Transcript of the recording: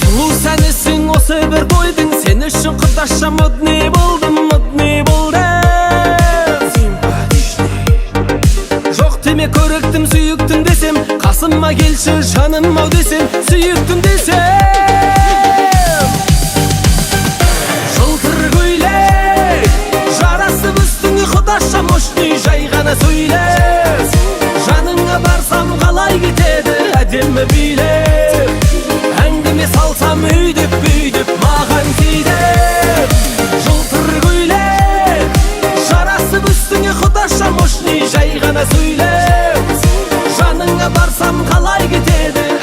Сұлу сәнісің осы бір тойдың. Сен үшін, құрдаша, модный болдым, модный болдым. Симпатичный. Жоқ деме, көріктім, сүйіктім десем, қасыма келші, жаным ау десем, сүйіктім десем. Жылтыр көйлек жарасып үстіңе, құдаша, мощный, жай ғана сөйлеп. Жаныңа барсам, қалай кетеді әдемі билеп? Әңгіме салсам, өйдіп бүйдіп маған тиді. Жылтыр көйлек жарасып үстіңе, құдаша, мощный, жай ғана сөйлеп. Жаныңа барсам, қалай кетеді